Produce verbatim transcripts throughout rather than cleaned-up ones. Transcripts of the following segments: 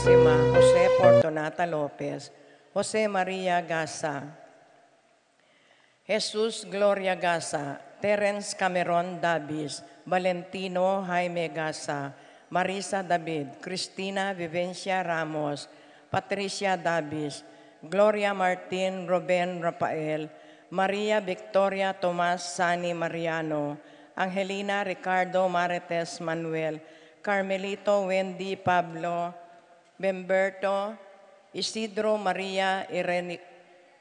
Fatima, Jose Fortunata Lopez, Jose Maria Gasa, Jesus Gloria Gasa, Terence Cameron Davis, Valentino Jaime Gasa, Marisa David, Cristina Vivencia Ramos, Patricia Davis, Gloria Martin, Ruben Rafael, Maria Victoria Tomas Sani Mariano, Angelina Ricardo Marites Manuel, Carmelito Wendy Pablo, Bemberto, Isidro Maria Irene-,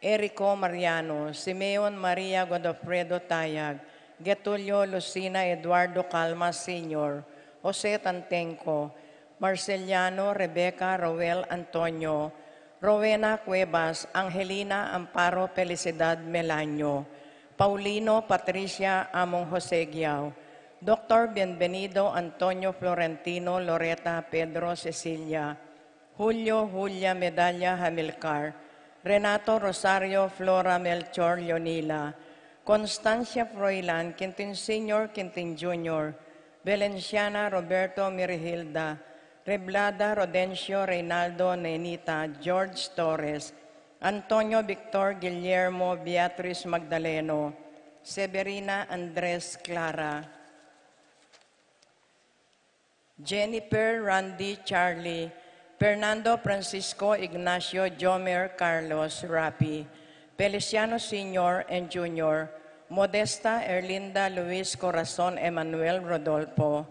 Erico Mariano, Simeon Maria Godofredo Tayag, Getulio Lucina Eduardo Calma Senior, Jose Tantenco, Marceliano Rebecca Roel Antonio, Rowena Cuevas, Angelina Amparo Felicidad Melanio, Paulino Patricia Among Jose Giao, Doctor Bienvenido Antonio Florentino Loreta Pedro Cecilia, Julio Julia Medalla Hamilcar, Renato Rosario Flora Melchor Leonila, Constancia Froilan Quintin Senior Quintin Junior, Valenciana Roberto Mirihilda, Reblada Rodencio Reynaldo Nenita George Torres, Antonio Victor Guillermo Beatriz Magdaleno, Severina Andres Clara, Jennifer Randy Charlie, Fernando Francisco Ignacio Jomer Carlos Rapi, Feliciano Senior and Junior, Modesta Erlinda Luis Corazon Emmanuel Rodolfo,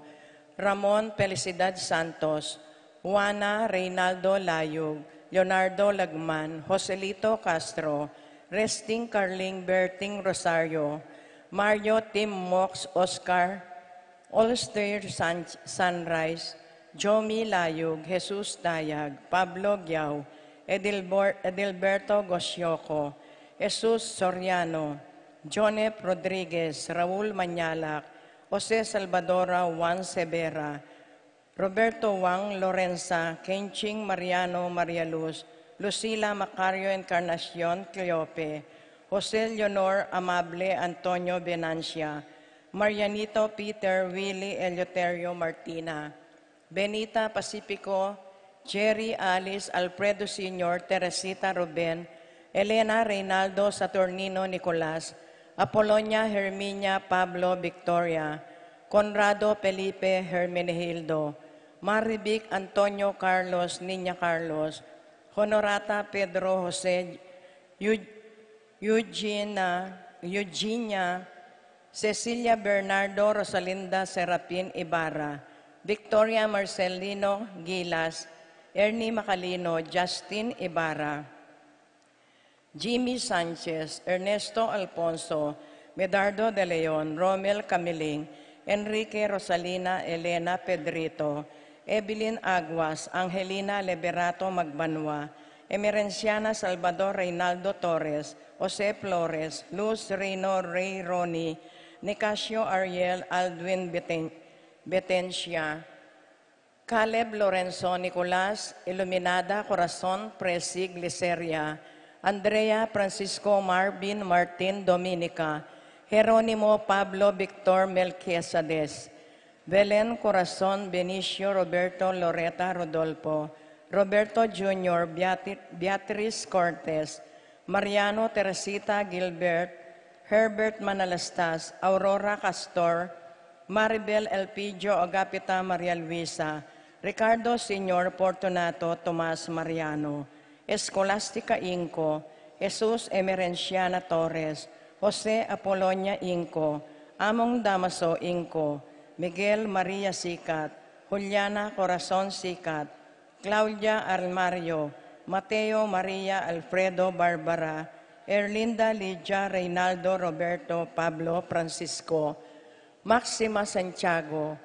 Ramon Felicidad Santos, Juana Reynaldo Layug, Leonardo Lagman, Joselito Castro, Resting Carling Berting Rosario, Mario Tim Mox Oscar, Olster San-, Sunrise, Jomi Layug, Jesus Tayag, Pablo Giao, Edilbor-, Edilberto Gosioco, Jesus Soriano, Jonep Rodriguez, Raul Manyalak, Jose Salvadora Juan Severa, Roberto Wang Lorenza, Kenching Mariano Maria Luz, Lucila Macario Encarnacion Cleofe, Jose Leonor Amable Antonio Venancia, Marianito Peter Willy Eleuterio Martina, Benita Pacifico, Jerry Alice Alfredo Senior Teresita Ruben, Elena Reynaldo Saturnino Nicolas, Apolonia Herminia Pablo Victoria, Conrado Felipe Hermenegildo, Marivic Antonio Carlos Niña Carlos, Honorata Pedro Jose, Eu-, Eugenia, Eugenia, Cecilia Bernardo Rosalinda Serafin Ibarra, Victoria Marcelino Gilas, Ernie Macalino, Justin Ibarra, Jimmy Sanchez, Ernesto Alfonso, Medardo de Leon, Romel Camiling, Enrique Rosalina Elena Pedrito, Evelyn Aguas, Angelina Liberato Magbanua, Emerenciana Salvador Reynaldo Torres, Jose Flores, Luz Rino Rey Ronnie, Nicasio Ariel Aldwin Beten-, Betencia, Caleb Lorenzo Nicolas, Iluminada Corazon Presi Gliceria, Andrea Francisco Marvin Martin Dominica, Jeronimo Pablo Victor Melquiades, Belen Corazon Benicio Roberto Loreta Rodolfo, Roberto Junior Beati-, Beatriz Cortes, Mariano Teresita Gilbert, Herbert Manalastas, Aurora Castor, Maribel Elpidio Agapita Maria Luisa, Ricardo Senior Fortunato Tomas Mariano, Escolastica Inco, Jesus Emerenciana Torres, Jose Apolonia Inco, Among Damaso Inco, Miguel Maria Sicat, Juliana Corazon Sicat, Claudia Almario, Mateo Maria Alfredo Barbara, Erlinda Lydia Reynaldo Roberto Pablo Francisco, Maxima Santiago,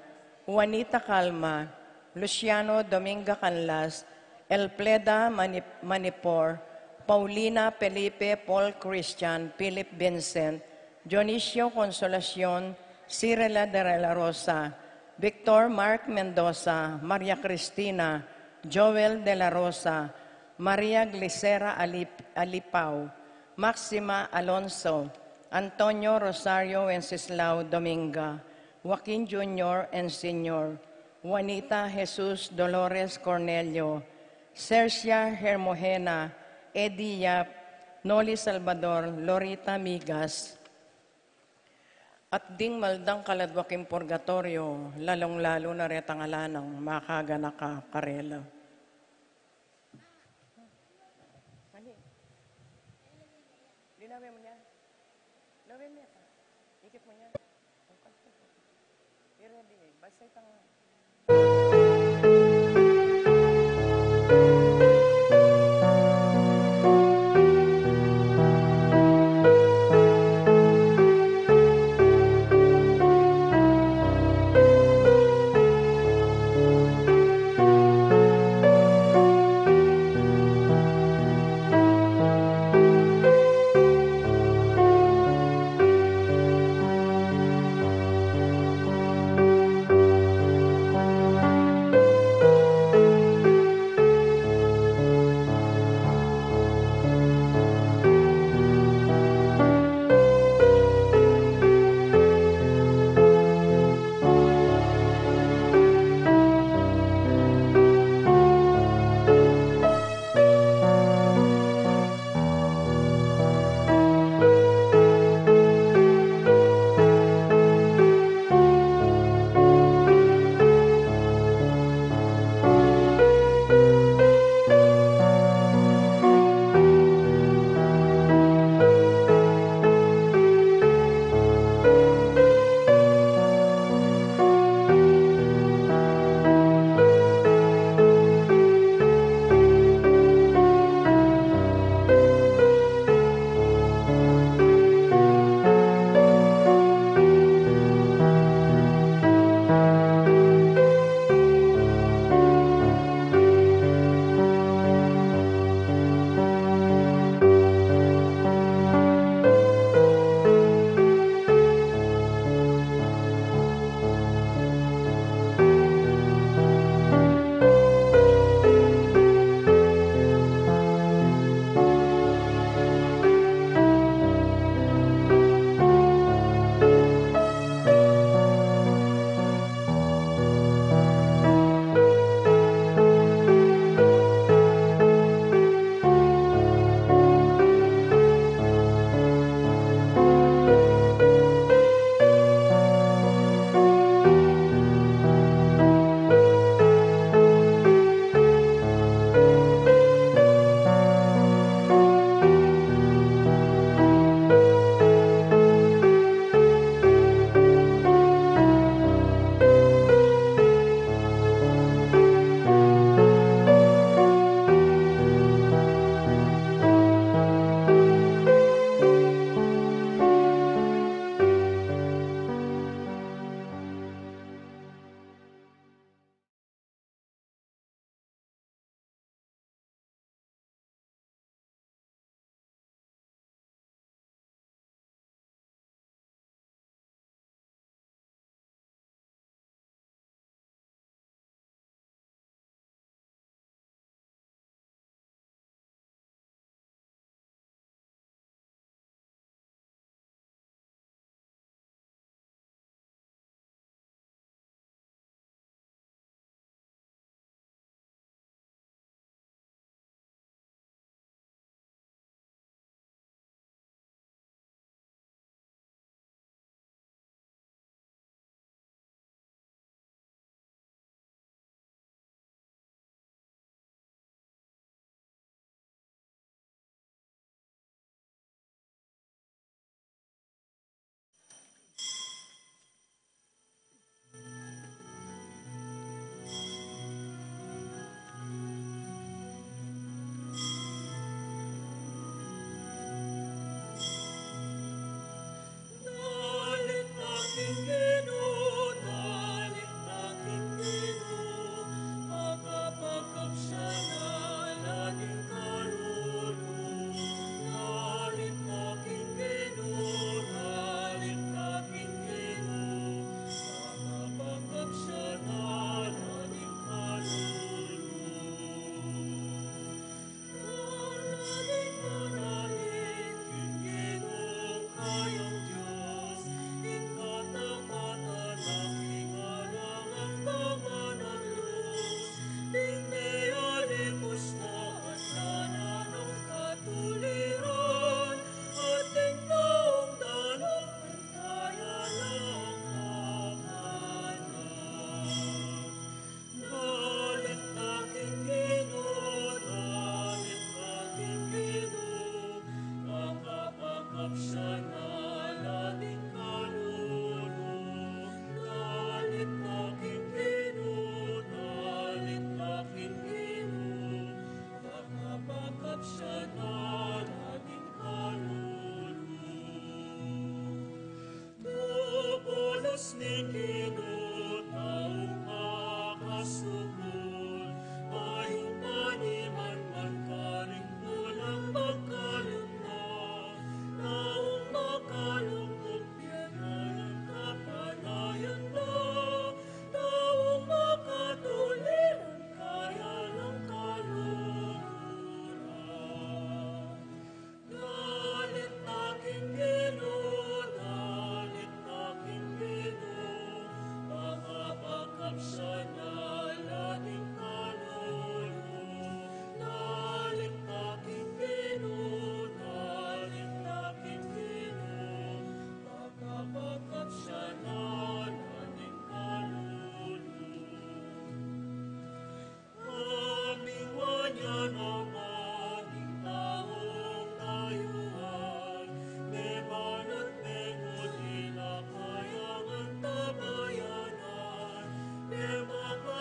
Juanita Calma, Luciano Dominga Canlas, Elpleda Mani-, Manipor, Paulina Felipe Paul Christian Philip Vincent, Dionisio Consolacion, Cirela de la Rosa, Victor Mark Mendoza, Maria Cristina, Joel de la Rosa, Maria Glicera Alip-, Alipao, Maxima Alonso, Antonio Rosario Wenceslao Dominga, Joaquin Junior and Senior, Juanita Jesus Dolores Cornelio, Sersia Hermojena, Eddie Yap, Noli Salvador, Lorita Migas, at ding maldang kaladwa king purgatoryo, lalung-lalu na retang ala nang makaganaka karela. Linawin mu niya. Linawin mu niya. Ikit mu niya. Pero di, basta itang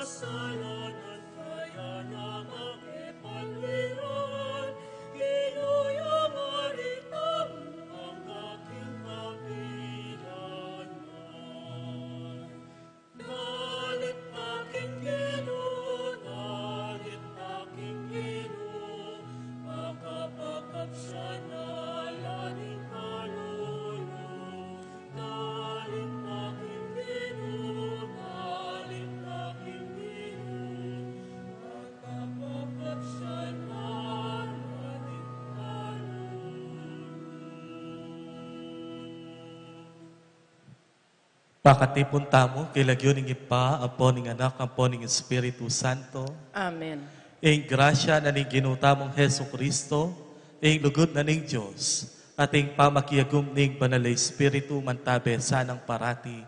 Kasalanan kaya na makipagbiran, Ginu, ya maritang ang aking kapilanan. Dalit aking Ginu, dalit aking Ginu, makapagkapsyan na laning kalulu. Dalit aking Ginu, dalit aking Ginu, makapagkapsyan na laning kalulu. Pakatipun tamu king lagyu ning Ibpa, ampo ning Anak, ampo ning Espiritu Santo. Amen. Ing grasya na ning Ginu tamung Jesucristo, ing lugud na ning Dios, at ing pamakiagum ning Banal a Espiritu, mantabe sanang parati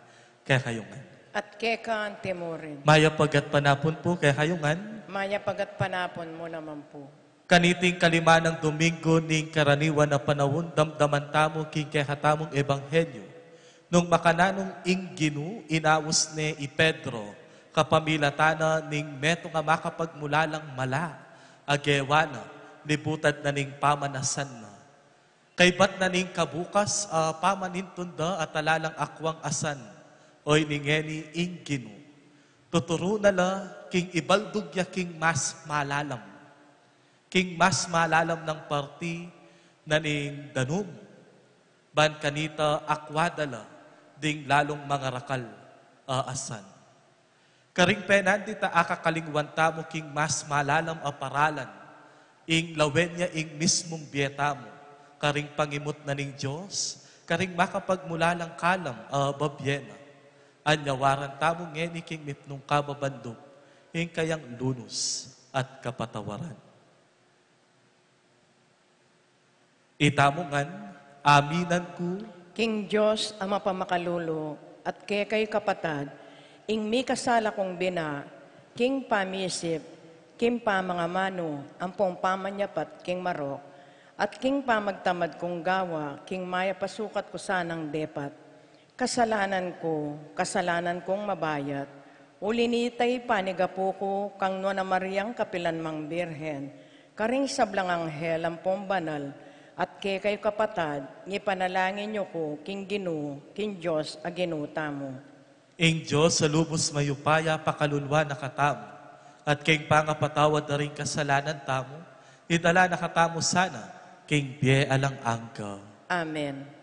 kekayu ngan. At keka antimurin. Mayap a gatpanapun pu kekayu ngan. Mayap a gatpanapun mu naman pu. Kaniting kalima nang Domingo ning karaniwan a panaun, damdaman tamu king kekatamung ebanghelyu, nung makananung ing Ginu inaus ne i Pedro kapamilatan na ning metung a makapagmulalang mala a gewa na, libutad na ning pamanasan na. Kaybat na ning kabukas a pamanintun da at ala lang akwang asan, oyni ngeni ing Ginu. Tuturu na la king ibaldug ya king mas malalam. King mas malalam nang parti na ning danum, ban kanita akwa da la ding lalung mangarakal a asan. Karing penandit a akakalingwan tamu king mas malalam a paralan, ing lawen ya ing mismung bie tamu, karing pangimut na ning Dios, karing makapagmulalang kalam a babie na. Anyawaran tamu ngeni king mipnung kababandug ing kayang lunus at kapatawaran. Itamu ngan, aminan ku king Dios a mapamakalulu, at kekayu kapatad, ing mikasala kung bina, king pamisip, king pamangamanu, ampong pamanyapat king marok, at king pamagtamad kung gawa, king mayap a sukat ku sanang depat. Kasalanan ku, kasalanan kung mabayat, uli nita ipanigapu ku kang Nuan a Mariang kapilan mang Birhen, karing sablang anghel ampong banal, at kekayu kapatad, ipanalangin yu ku king Ginu, king Dios a Ginu tamu. Ing Dios a lubus mayupaya pakaluluan na katamu, at king pangapatawad da ring kasalanan tamu, idala na katamu sana king bie alang angga. Amen.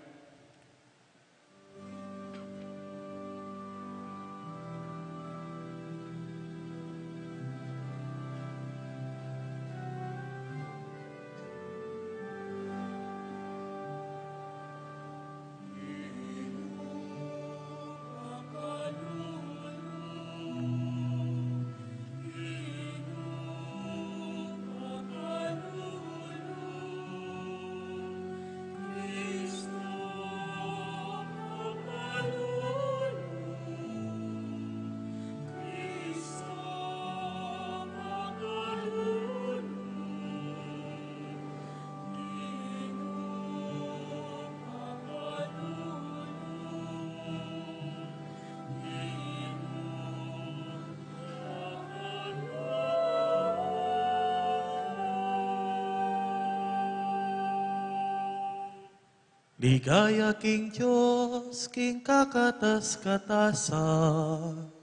Ligaya king Dios, king kakatas-katasan.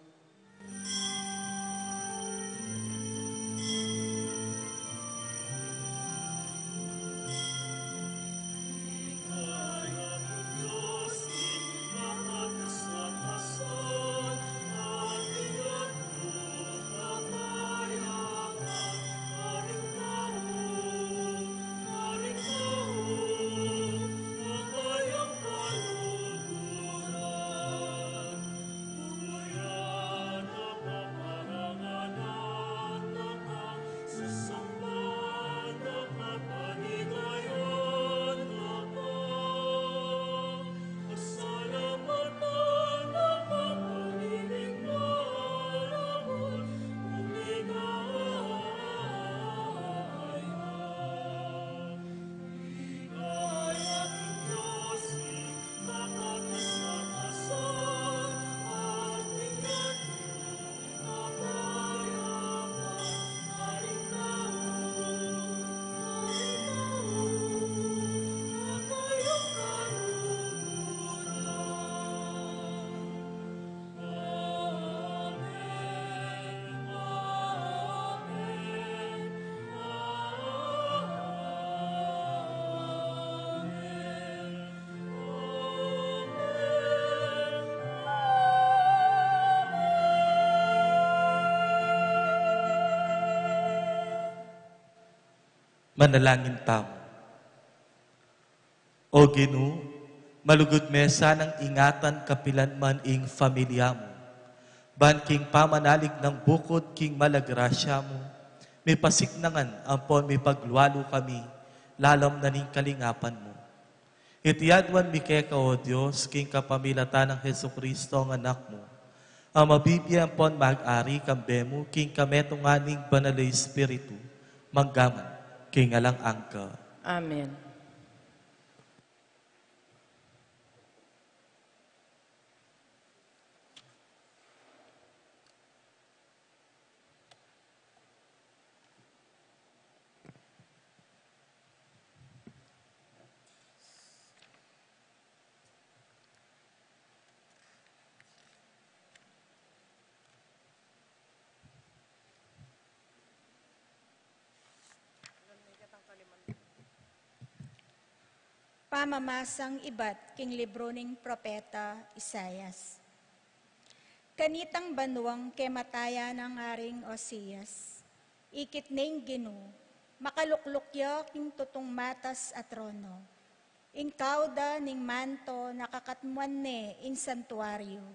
Manalangin tamu. O Ginu, malugud me sanang ingatan kapilan man ing familia mu. Ban king pamanalig nang bukud king mala grasya mu, mipasiknangan ampon mipaglualu kami, lalam na ning kalingapan mu. Iti aduan mi keka, O Dios, king kapamilatan nang Jesucristo a Anak mu, a mabibie ampon mag-ari kambe mu king kametungan ning Banal a Espiritu, mangga man king alang angga. Amen. Pamamasang ibat king libru ning propeta Isaias. Kanitang banuang kematayan nang Aring Osias, ikit ne ing Ginu, makalukluk ya king tutung matas a trono. Ing kauda ning manto na kakatmuan ne ing santuaryu.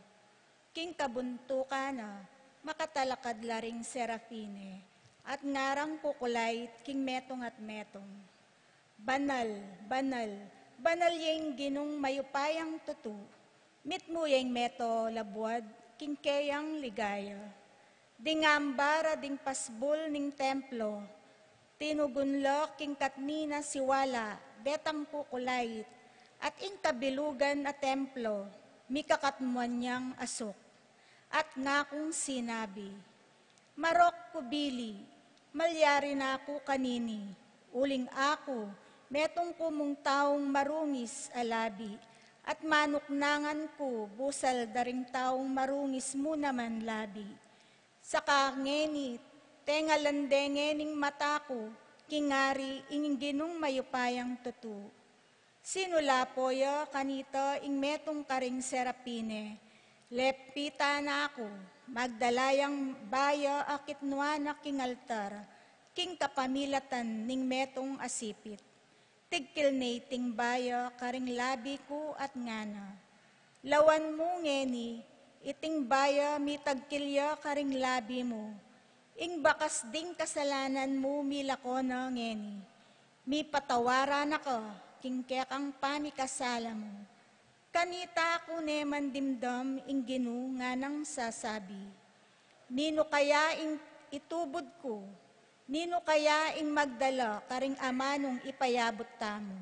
King kabuntukan na, makatalakad la ring serafine, at ngarang kukulait king metung at metung. Banal, banal, banal ya ing Ginung mayupayang tutu, mitmu ya ing meto labuad king keyang ligaya. Ding ambar a ding pasbul ning templo, tinugun la king katni na siwala detang kukulait, at ing kabilugan a templo, mikakatmuan yang asuk. At ngakung sinabi, Marok ku bili, malyari na ku kanini, uling aku, metung ku mung taung marungis a labi, at manuknangan ku busal da ring taung marungis mu naman labi. Saka ngeni, tengalan de ngening mata ku, king ari ing Ginung mayupayang tutu. Sinulapo ya kanita ing metung karing serafine, lepitan na ku, magdala yang baya a kitnuan na king altar, king kapamilatan ning metung a sipit. Tigkil ne iting baya karing labi ku at ngana, Lawan mu ngeni, iting baya mitagkil ya karing labi mu, ing bakas ding kasalanan mu milako na ngeni, mipatawaran na ka king kekang pamikasala mu. Kanita ku ne mandimdam ing Ginu nganang sasabi, Ninu kaya ing itubud ku? Ninu kaya ing magdala karing amanung ipayabut tamu?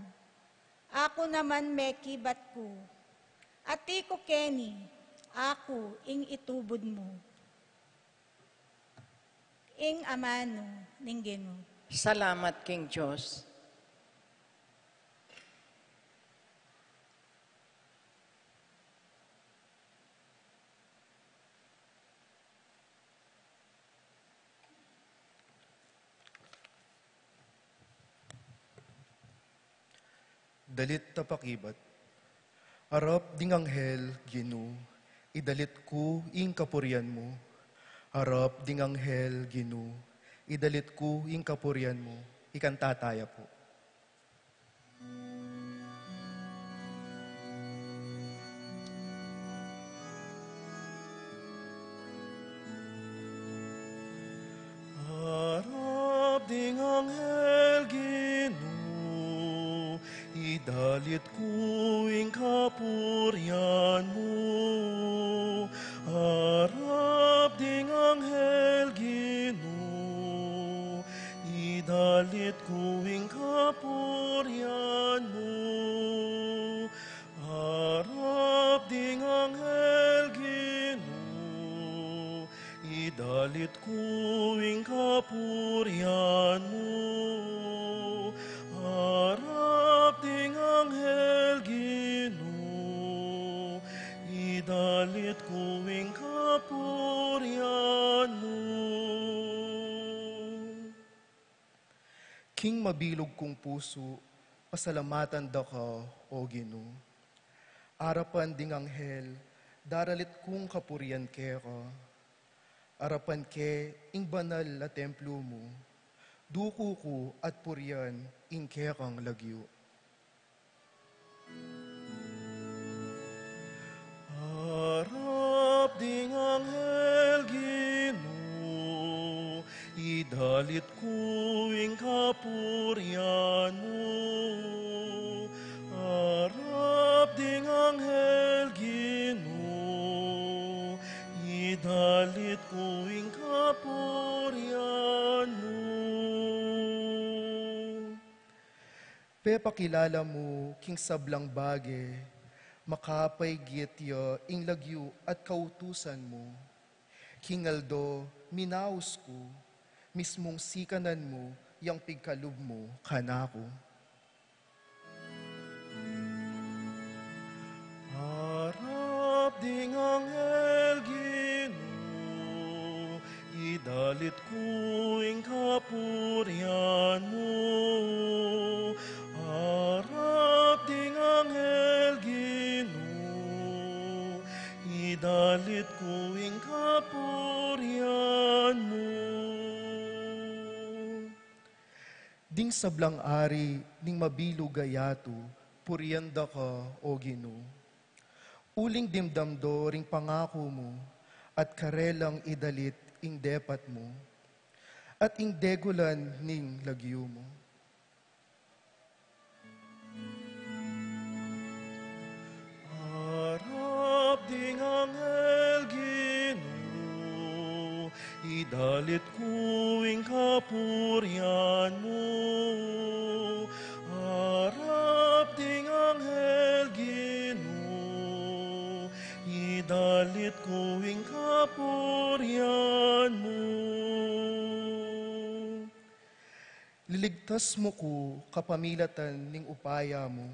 Aku naman mekibat ku, Ati ku keni, aku ing itubud mu. Ing amanu ning Ginu. Salamat king Dios. Dalit a pakibat. Arap ding anghel, Ginu, idalit ku ing kapurian mu. Arap ding anghel, Ginu, idalit ku ing kapurian mu. Ikanta taya pu. Arap ding anghel, Ginu, idalit ku ing kapurian mu. Arap ding anghel, Ginu, idalit ku ing kapurian mu. Arap ding anghel, Ginu, idalit ku ing kapurian mu. Arap ding anghel, Ginu, idalit ku ing kapurian mu. King mabilug kung pusu, pasalamatan da ka, O Ginu. Arapan ding anghel, daralit kung kapurian keka. Arapan ke ing banal a templo mu. Duku ku at purian ing kekang lagyu. Arap ding anghel, Ginu, idalit ku ing kapurian mu. Arap ding anghel, Ginu, idalit ku ing kapurian mu. Pepakilala mu king sablang bage, makapaigit ya ing lagyu at kautusan mu. King aldo, minaus ku, mismung sikanan mu yang pigkalub mu kanaku. Arap ding anghel, Ginu, idalit ku ing kapurian mu. Arap ding anghel, Ginu, idalit ku ing kapurian mu. Ding sablang ari ning mabilug a yatu, purian da ka, O Ginu. Uling dimdam do ring pangaku mu, at karelang idalit ing depat mu, at ing degulan ning lagyu mu. Arap ding anghel, Ginu, idalit ku ing kapurian mu. Arap ding anghel, Ginu, idalit ku ing kapurian mu. Liligtas mu ku kapamilatan ning upaya mu,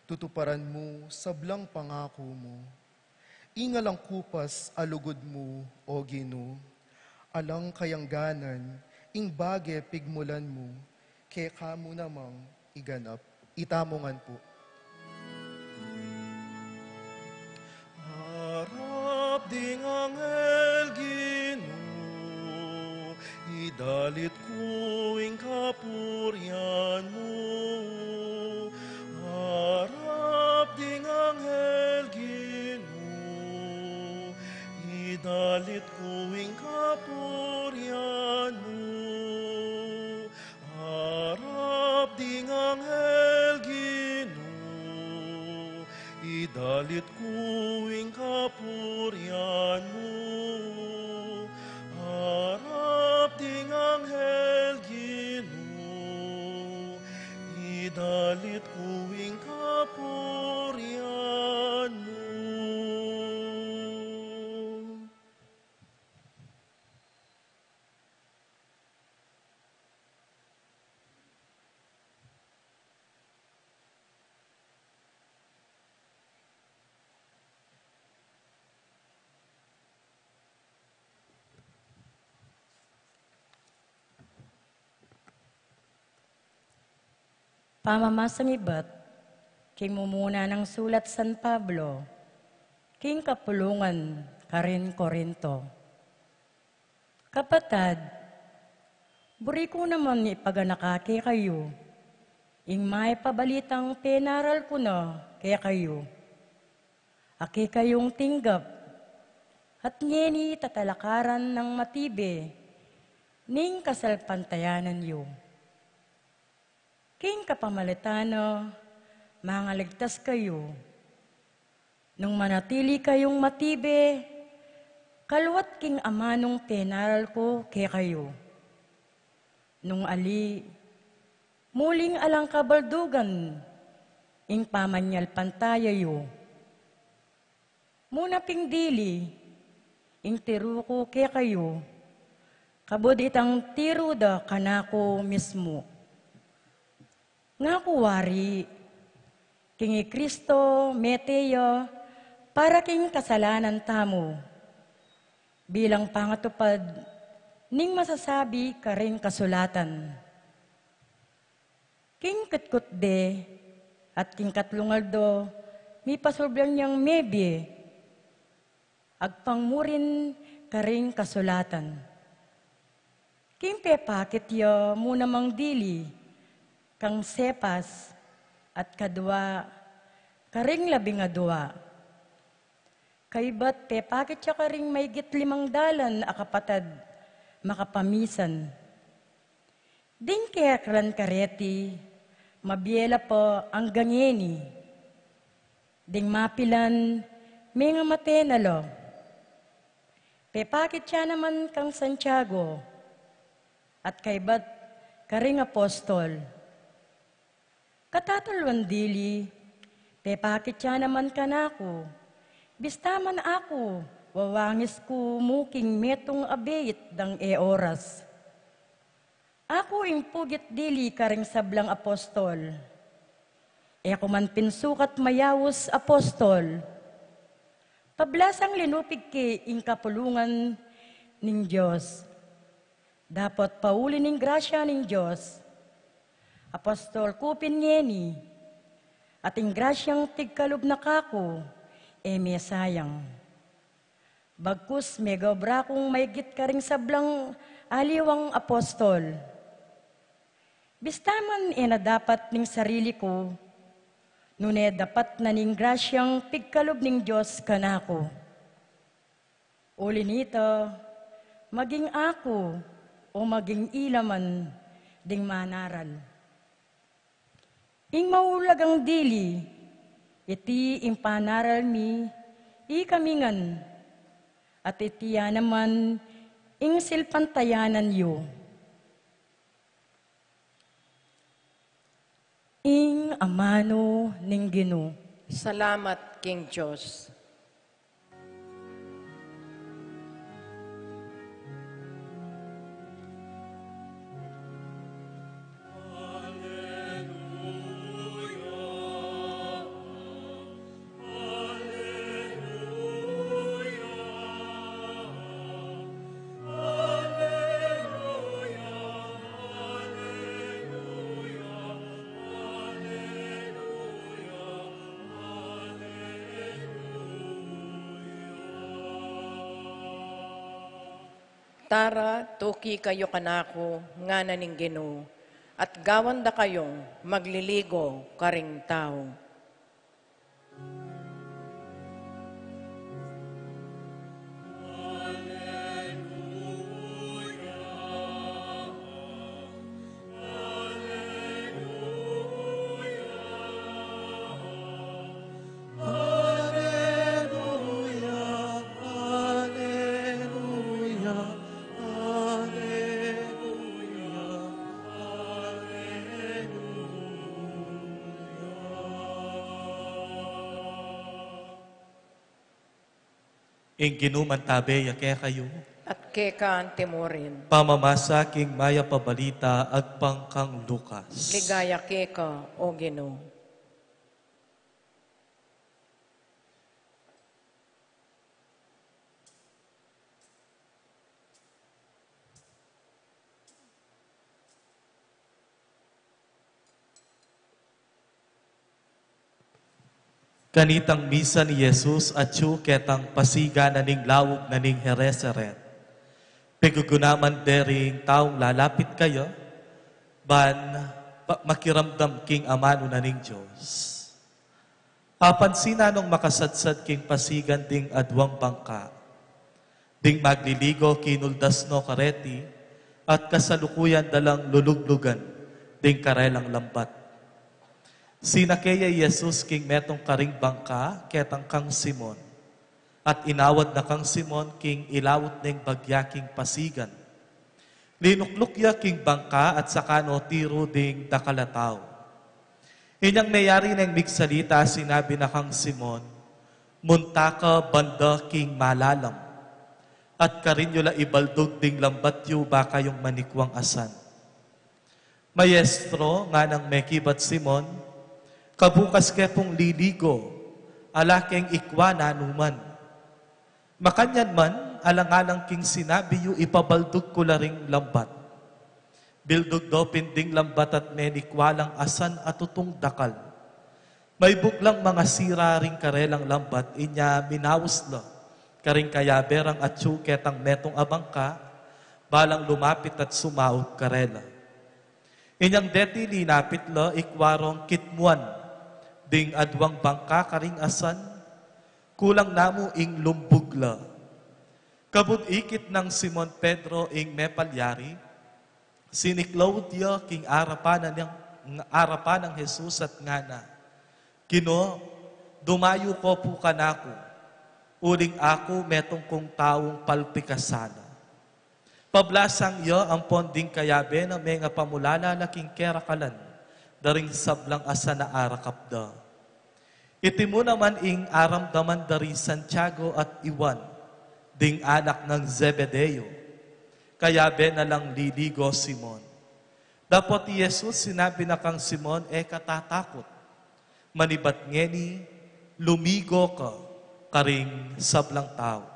tutuparan mu sablang pangaku mu. Ing alang kupas a lugud mu, O Ginu, alang kayangganan, ing bage pigmulan mu, keka mu namang iganap. Itamu ngan pu. Arap ding anghel, Ginu, idalit ku ing kapurian mu. Arap ding anghel, Ginu, idalit ku ing kapurian mu. Arap ding anghel, Ginu, idalit ku ing kapurian mu. Arap ding anghel, Ginu, idalit ku ing kapurian mu. Pamamasang ibat king mumuna nang sulat San Pablo king kapulungan karin Corinto. Kapatad, buri ku naman ipaganaka kekayu ing mayap a balitang penaral ku na kekayu, a kekayung tinggap, at ngeni tatalakaran nang matibe ning kasalpantayanan yu. King kapamilatan na, mangaligtas kayu. Nung manatili kayung matibe, kaluat king amanung penaral ku kekayu. Nung ali, muling alang kabaldugan ing pamanyalpantaya yu. Muna pin dili, ing tiru ku kekayu, kabud itang tiru da kanaku mismu. Ngaku wari, king i Kristo mete ya para king kasalanan tamu, bilang pangatupad ning masasabi karing kasulatan. King kutkut de at king katlung aldo, mipasulbang yang mebie, agpang mu rin karing kasulatan. King pepakit ya mu namang dili kang Cephas at kadua karing labing adua. Kaybat pepakit ya karing maygit limang dalan a kapatad makapamisan. Ding keklan kareti, mabie la pa angga ngeni. Ding mapilan, mengamate na la. Pepakit ya naman kang Santiago, at kaybat karing apostol. Katatuluan dili, pepakit ya naman kanaku, bista man aku, wawangis ku mu king metung a beit dang e oras. Aku ing pugit dili karing sablang apostol. E ku man pinsukat mayaus apostol. Pablasang linupig ke ing kapulungan ning Dios. Dapot pauli ning grasya ning Dios, apostol ku pin ngeni, at ing grasyang pigkalub na kaku, e mesayang. Bagkus megaobra kung maygit karing sablang aliwang apostol. Bista man e na dapat ning sarili ku, nune dapat na ning grasyang pigkalub ning Dios kanaku. Uli nita, maging aku o maging ila man ding manaral. Ing maulagang dili, iti ing panaral mi, ikami ngan, at iti ya naman ing silpantayanan yu. Ing amanu ning Ginu. Salamat king Dios. Tara, tuki kayu kanaku, ngana ning Ginu, at gawan da kayung magliligo karing tau. Ing Ginu mantabe ya kekayu. At keka antimurin. Pamamasa king mayap a balita agpang kang Lucas. Ligaya keka, O Ginu. Kanitang misan i Jesus atyu ketang pasigan na ning laug na ning Genesaret. Pigugunaman de ring taung lalapit kaya, ban pa-, makiramdam king amanu na ning Dios. Apansin na nung makasadsad king pasigan ding aduang bangka. Ding magliligo kinuldas no kareti, at kasalukuyan da lang luluglugan ding karelang lambat. Sinake ya i Jesus king metung karing bangka, ketang kang Simon, at inawad na kang Simon king ilaut ning bagya king pasigan. Linukluk ya king bangka at saka no tiru ding dakal a tau. Inyang meyari neng migsalita, sinabi na kang Simon, "Munta ka banda king malalam, at karin yu la ibaldug ding lambat yu ba kayung manikwang asan." "Maestro," nganang mekibat Simon, "kabukas ke pung liligo, ala keng ikwa nanuman. Makanyan man, alang-alang king sinabi yu, ipabaldug ku la ring lambat." Bildug do pin ding lambat at menikwa lang asan a tutung dakal. Maibug lang mangasira ring karelang lambat, inya minaus la karing kayabe rang atyu ketang metung a bangka, Balang lumapit at sumaup karela. Inyang deti linapit la, ikua rong kitmuan ding aduang bangka karing asan, kulang na mu ing lumbug la. Kabud ikit nang Simon Pedro ing mepalyari, siniklaud ya king arapan nang, arapan nang Jesus at ngana, "Ginu, dumayu ko pu kanaku, uling aku metung kung taung palpikasan na." Pablasang ya ampon ding kayabe na mengapamulala la king kerakalan da ring sablang asan a arakap da. Iti mu naman ing aramdaman da ri Santiago at Juan, ding anak nang Zebedeo. Kayabe na lang liligo Simon. Dapot i Jesus sinabi na kang Simon, "E ka tatakut. Manibat ngeni, lumigo ka karing sablang tau."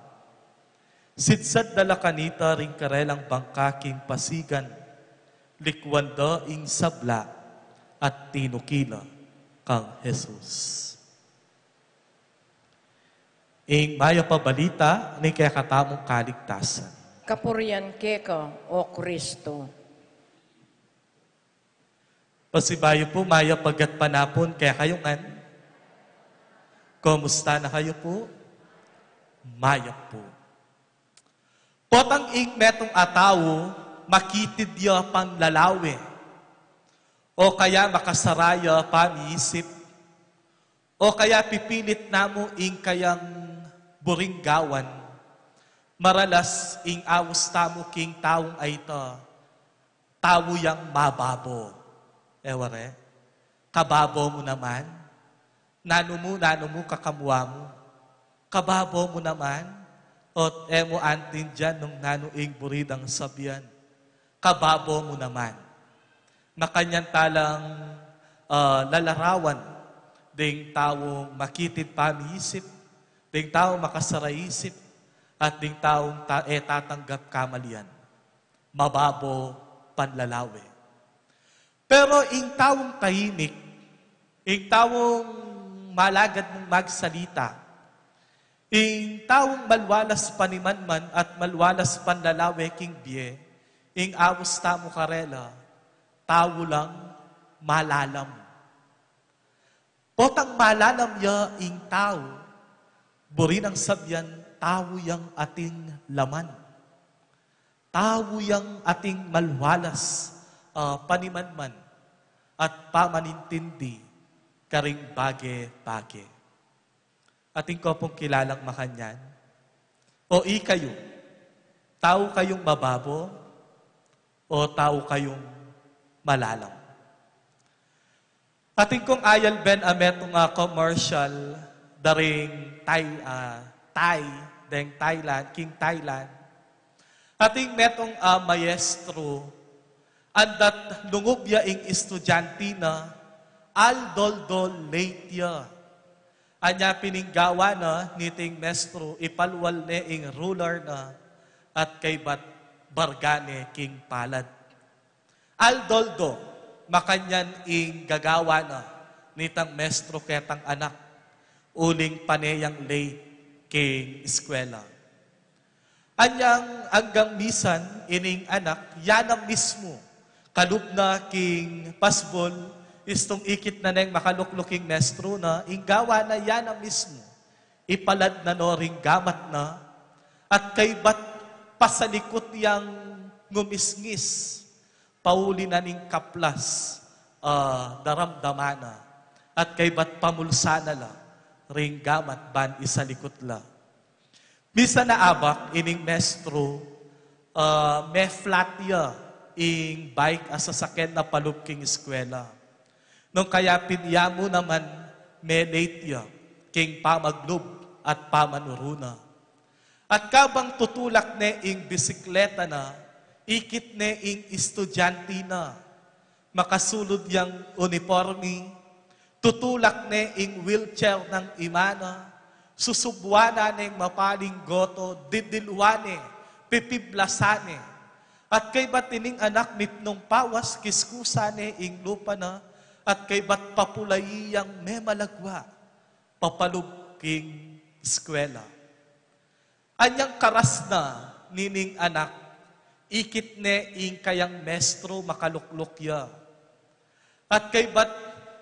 Sidsad da la kanita ring karelang bangka king pasigan, likuan da ing sabla at tinuki la kang Jesus. Ing mayap a balita ning kekatamung kaligtasan. Kapurian keka, O Kristo. Pasibayu pu, mayap a gatpanapun kekayu ngan. Kumusta na kayu pu? Mayap pu. Potang ing metung a tau, makitid ya panlalawe, o kaya makasara ya pamiisip, o kaya pipilit na mu ing kayang buring gawan, maralas ing aus tamu king taung a ita, tau yang mababo. E ware? Kababo mu naman. Nanu mu, nanu mu, kakamua mu. Kababo mu naman. Ot e mu antindian nung nanu ing buri dang sabian. Kababo mu naman. Makanyan ta lang, ah, lalarawan ding taung makitid pamiisip, ding taung makasara isip, at ding taung ta-, e tatanggap kamalian. Mababo panlalawe. Pero ing taung tahimik, ing taung malagad mung magsalita, ing taung malwalas panimanman at malwalas panlalawe king bie, ing aus tamu karela, tau lang malalam. Potang malalam ya ing tau, buri nang sabian, tau yang ating laman. Tau yang ating malwalas, ah, panimanman at pamanintindi karing bage-bage. Atin ko pung kilalang makanyan. O ikayu, tau kayung mababo o tau kayung malalam? Atin kung ayalben a metung a commercial da ring Thai, ah, Thai, deng Thailand, king Thailand. Atin metung a maestro, andat lungub ya ing estudyante na, aldo-aldo late ya. Anya pin ing gawa na niting mestro, ipalwal ne ing ruler na, at kaybat barga ne king palad. Aldo-aldo, makanyan ing gagawa na nitang mestro ketang anak, uling pane yang late king eskwela. Anyang anggang misan ining anak, ya na mismu, kalub na king pasbul, istung ikit na neng makalukluk ing mestro na, ing gawa na ya na mismu, ipalad na no ring gamat na, at kaybat pasalikut yang ngumisngis, pauli na ning kaplas, ah, daramdaman na, at kaybat pamulsa na la ring gamat ban isalikut la. Misan a abak ining mestro, ah, me-flat ya ing bike a sasakyan na palub king eskwela. Nung kaya pin ya mu naman me-late ya king pamaglub at pamanuru na. At kabang tutulak ne ing bisikleta na, ikit ne ing estudyante na, makasulud yang uniporme, tutulak ne ing wheelchair nang ima na, susubwan na neng mapaling goto, didilwan ne, pipiblasan ne. At kaybat ining anak mipnung pawas, kiskusan ne ing lupa na, at kaybat papulayi yang memalagwa papalub king eskwela. Anyang karas na nining anak, Ikit ne ing kayang mestro, makalukluk ya. At kaybat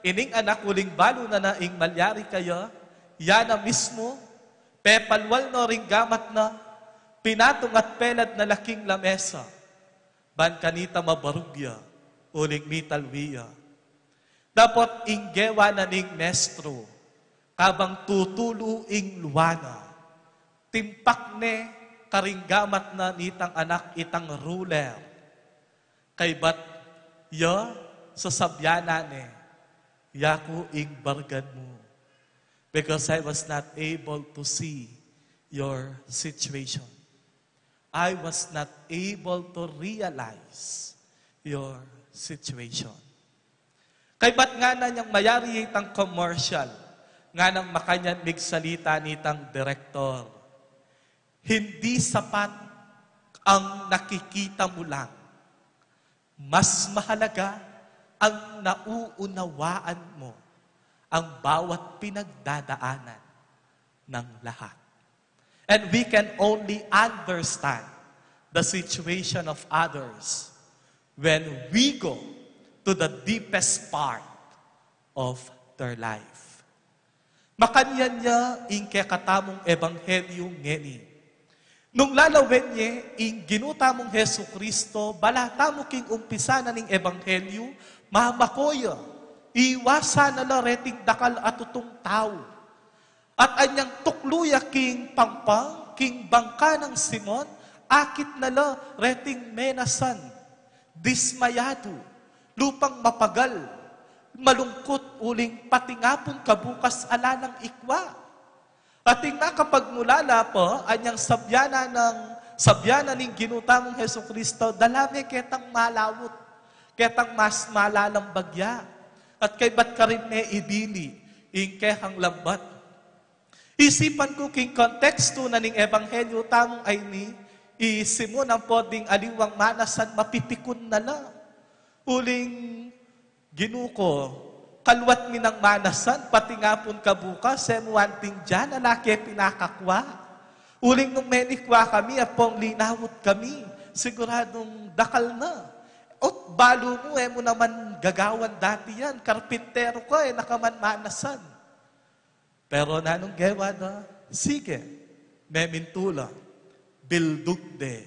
ining anak, uling balu na na ing malyari kaya, ya na mismu, pepalwal no ring gamat na, pinatung at pelad na la king lamesa. Ban kanita mabarug ya, uling mitalwi ya. Dapot ing gewa na ning mestro, kabang tutulu ing lua na, timpak ne karing gamat na nitang anak itang ruler. Kaybat ya, sasabyan na ne, "Yaku ing bargan mu, because I was not able to see your situation. I was not able to realize your situation." Kaybat ngana nang mayari itang commercial, nganang makanyan migsalita nitang direktor, "Hindi sapat ang nakikita mo lang. Mas mahalaga ang nauunawaan mo ang bawat pinagdadaanan ng lahat." And we can only understand the situation of others when we go to the deepest part of their life. Makanyan ya ing kekatamung ebanghelyu ngeni. Nung lalawen ye ing Ginu tamung Jesucristo, bala tamu king umpisa na ning ebanghelyu, mamako ya, iwasan na la reting dakal a tutung tau. At anyang tuklu ya king pampang, king bangka nang Simon, akit na la reting menasan, dismayadu, lupang mapagal, malungkut, uling pati nga pung kabukas ala nang ikwa. At ing makapagmulala pa, anyang sabyan na nang, sabyan na ning Ginu tamung Jesucristo, dala me ketang malawut, ketang mas malalang bagya. At kaybat karin me ibili ing kekang lambat. Isipan ku king kontekstu na ning ebanghelyu tamung ayni, i Simon ampo ding aliwang manasan mapipikun na la. Uling, "Ginu ku, kalwat mi nang manasan, pati nga pung kabukas, e mu anting diyan, ala ke pinakakwa. Uling nung menikwa kami, ampong linawut kami, siguradung dakal na. Ot balu mu, e mu naman gagawan dati yan, karpintero ka, e na ka man manasan." Pero nanung gewa na? Sige, memintu la, bildug de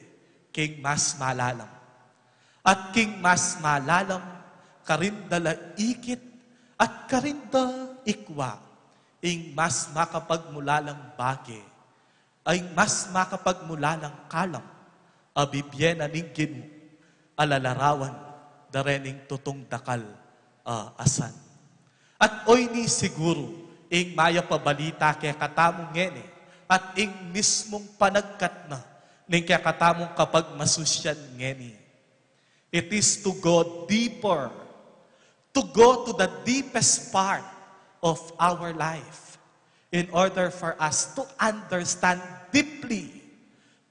king mas malalam. At king mas malalam, karin da la ikit, at karin da ikwa ing mas makapagmulalang bage, ing mas makapagmulalang kalam a bibie na ning Ginu, a lalarawan da rening tutung dakal a asan. At oyni siguru ing mayap a balita kekatamu ngeni, at ing mismung panagkat na ning kekatamung kapagmasusyan ngeni. It is to go deeper, to go to the deepest part of our life in order for us to understand deeply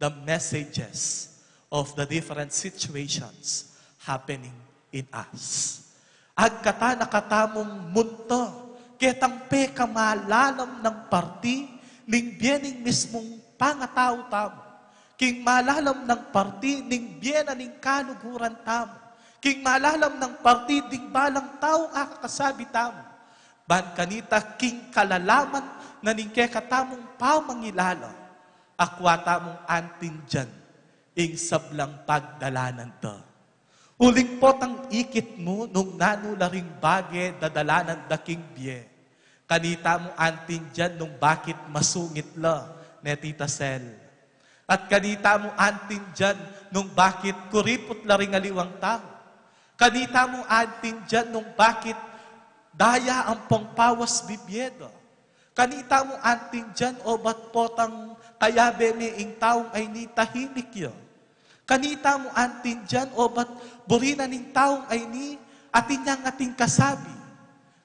the messages of the different situations happening in us. Agkatan na katamung munta ketang pekamalalam nang parti ning bie ning mismung pangatau tamu, king malalam nang parti ning bie na ning kaluguran tamu, king malalam nang parti ding balang taung akakasabi tamu, ban kanita king kalalaman na ning kekatamung pamangilala, akwa tamung anting diyan ing sablang pagdalanan da. Uling potang ikit mu nung nanu la ring bage dadalanan da king bie. Kanita mu anting diyan nung bakit masungit la ne Tita Sel. At kanita mu anting diyan nung bakit kuriput la ring aliwang tau. Kanita mu anting diyan nung bakit daya ampong pawas bibie da. Kanita mu anting diyan obat potang kayabe me ing taung ayni tahimik ya. Kanita mu anting diyan obat buri na ning taung ayni atin yang ating kasabi.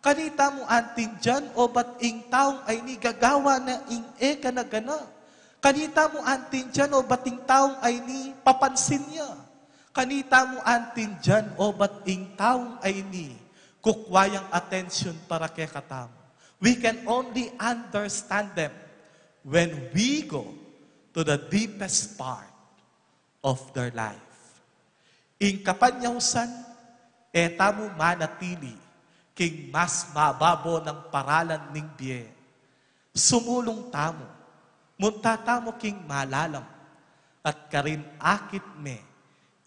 Kanita mu anting diyan obat ing taung ayni gagawa na ing e gana-gana. Kanita mu anting diyan obat ing taung ayni papansin ya. Kanita mu anting diyan obat ing taung ayni kukwa yang atensyon para kekatamu. We can only understand them when we go to the deepest part of their life. Ing kapanyausan, e tamu manatili king mas mababo nang paralan ning bie. Sumulung tamu, munta tamu king malalam, at karin akit me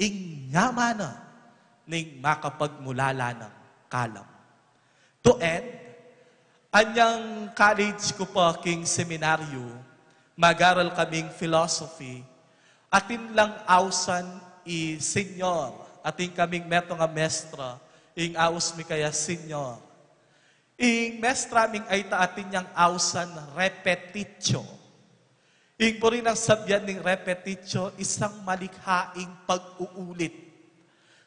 ing nyamana ning makapagmulala nang kalam. To end, anyang college ku pa king seminaryo, magaral kaming philosophy, atin lang ausan i senyor, atin kaming metung a mestra, ing aus mi kaya senyor. Ing mestra ming ayta atin yang ausan repetitio. Ing buri nang sabian ning repetitio, isang malikhaing pag-uulit.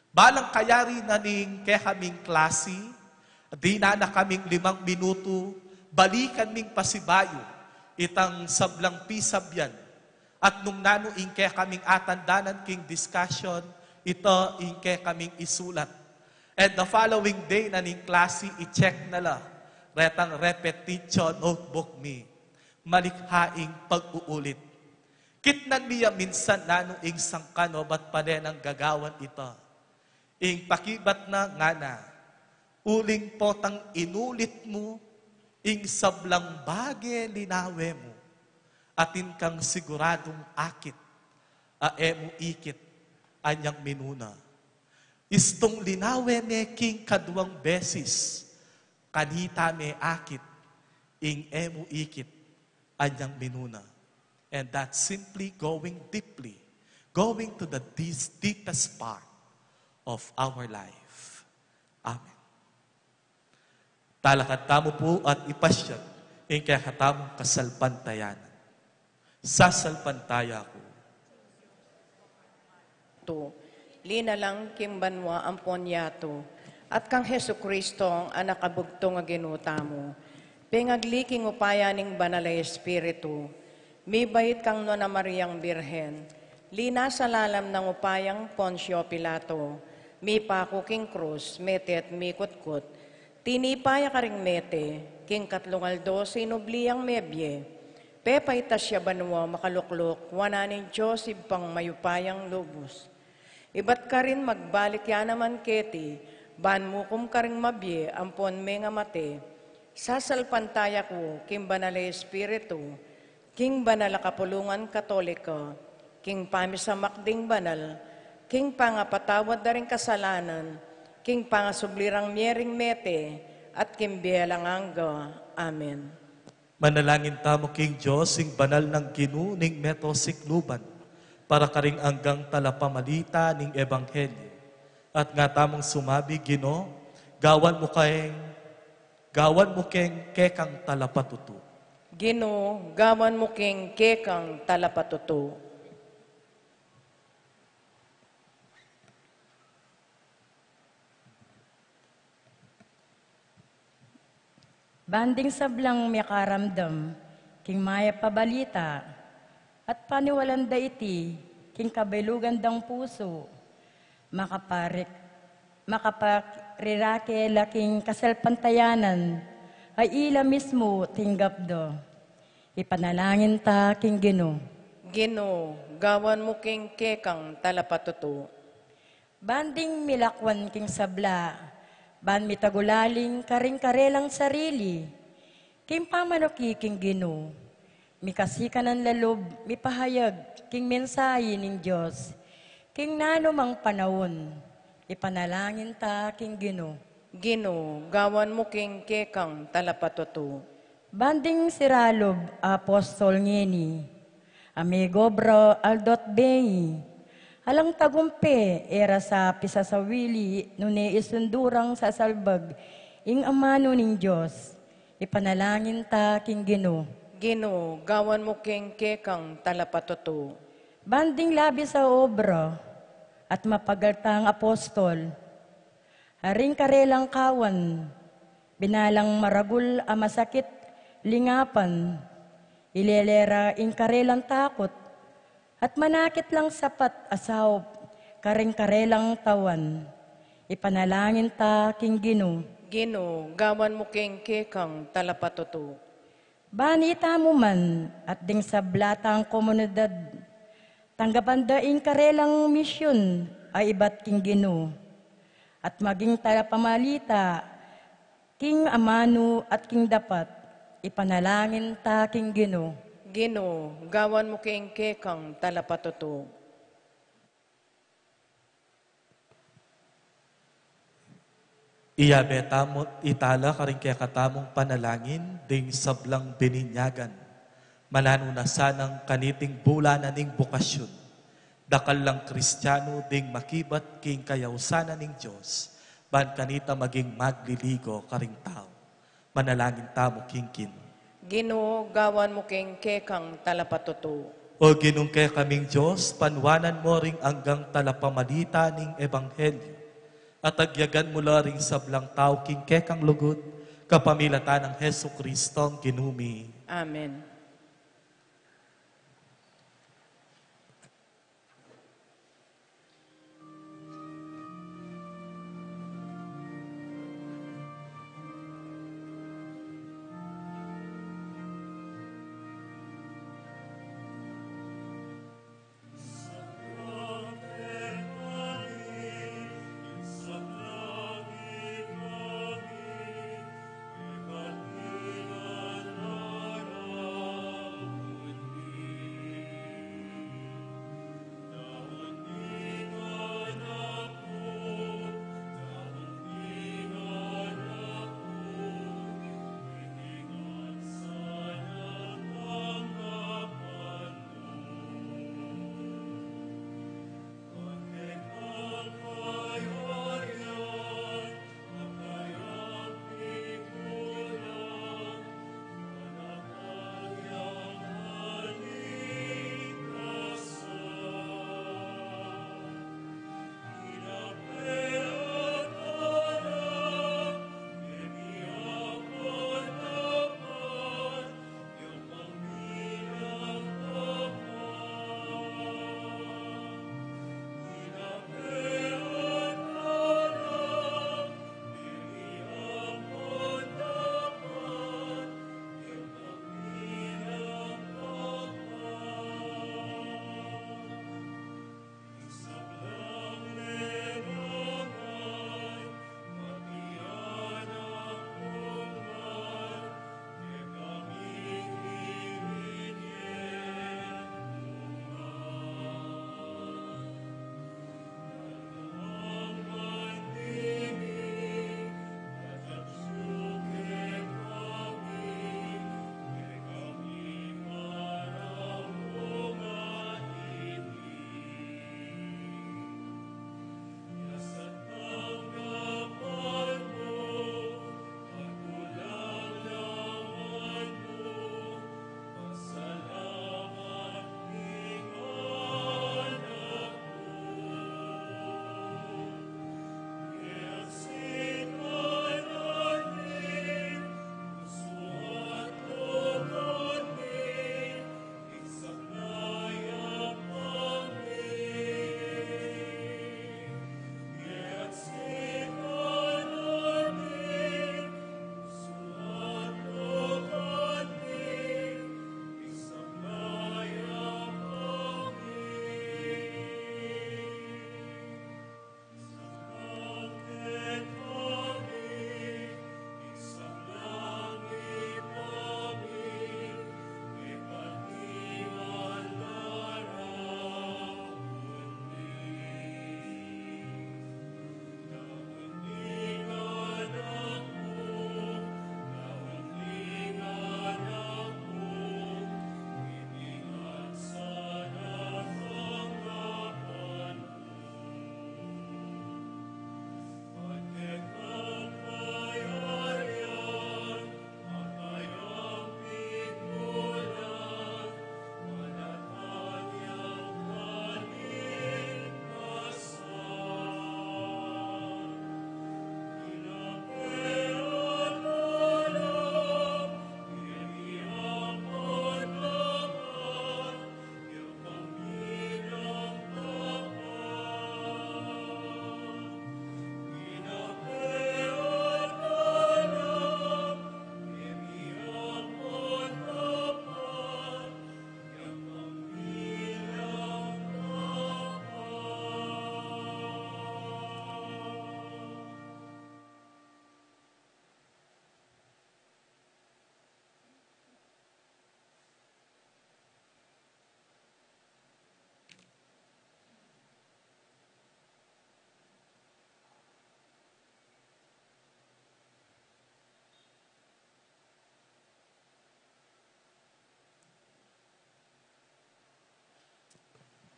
Balang kayari na ning kekaming klasi, dinan na kaming limang minutu, balikan ming pasibayu itang sablang pisabian. At nung nanu ing kekaming atandanan king discussion, ita ing kekaming isulat. And the following day na ning klasi, i-check na la retang repetitio notebook mi. Malikhaing pag-uulit. Kitnan mi ya minsan nanu ing sangkan obat pale nang gagawan ita. Ing pakibat na ngana, uling potang inulit mu ing sablang bage linawe mu, atin kang siguradung akit a e mu ikit anyang minuna. Istung linawe me king kaduang beses, kanita me akit ing e mu ikit anyang minuna. And that's simply going deeply, going to the dis-, deepest part of our life. Amen. Talakad tamu pu at ipasyag ing kekatamung kasalpantayanan. Sasalpantaya ku. Tu, linalang king banua ampon yatu, at kang Jesucristo, Anak a bugtung a Ginu tamu, pengagli king upaya ning Banal a Espiritu, mibait kang Nuan a Mariang Birhen, linasa lalam nang upayang Poncio Pilato, mipaku king krus, mete at mikutkut, tinipa ya karing mete, king katlung aldo sinubli yang mebie, pepaitas ya banua makalukluk wanan ning Dios Ibpang mayupayang lubus. Ibat karin magbalik ya naman keti, ban mukum karing mabie ampon mengamate. Sasalpantaya ku king Banal a Espiritu, king banal a kapulungan Katolika, king pamisamak ding banal, king pangapatawad da ring kasalanan, king pangasubli rang mie ring mete, at king bie alang angga. Amen. Manalangin tamu king Dios, ing banal nang Ginu ning meto sikluban, para karing anggang talapamalita ning ebanghelyo. At nga tamung sumabi, Ginu, gawan mu keng, gawan mu keng kekang talapatutu. Ginu, gawan mu keng kekang talapatutu. Ban ding sablang mekaramdam king mayap a balita, at paniwalan da iti king kabilugan dang pusu, makaparik-, makaparirake la king kasalpantayanan a ila mismu tinggap da. Ipanalangin ta king Ginu. Ginu, gawan mu king kekang talapatutu. Ban ding milakwan king sabla, ban mitagulaling karing karelang sarili, king pamanuki king Ginu, mikasikanan la lub mipahayag king mensahe ning Dios, king nanumang panaun, ipanalangin ta king Ginu. Ginu, gawan mu king kekang talapatutu. Ban ding siralub a apostol ngeni, a megobra aldo't bengi, alang tagumpe e ra sa pisasawili nune isundu rang sasalbag ing amanu ning Dios, ipanalangin ta king Ginu. Ginu, gawan mu king kekang talapatutu. Ban ding labis a obra at mapagal tang apostol, a ring karelang kawan, binalang maragul a masakit lingapan, ilele ra ing karelang takut, at manakit lang sapat a saup karing karelang tawan. Ipanalangin ta king Ginu. Ginu, gawan mu king kekang talapatutu. Ban itamu man at ding sabla tang komunidad, tanggapan da ing karelang misyun a ibat king Ginu, at maging talapamalita king amanu at king dapat, ipanalangin ta king Ginu. Ginu, gawan mu king kekang talapatutu. Iyabe tamu itala karing kekatamung panalangin ding sablang bininyagan. Mananu na sanang kaniting bulan na ning bukasyon, dakal lang Kristiano ding makibat king kayausanan ning Dios, ban kanita maging magliligo karing tau. Manalangin tamu kingkin. Ginu, gawan mu king kekang talapatutu. O Ginung kekaming Dios, panuanan mu ring anggang talapamalita ning ebanghelyo, at agyagan mu la ring sablang tau king kekang lugud, kapamilatan nang Jesucristong Ginu mi. Amen.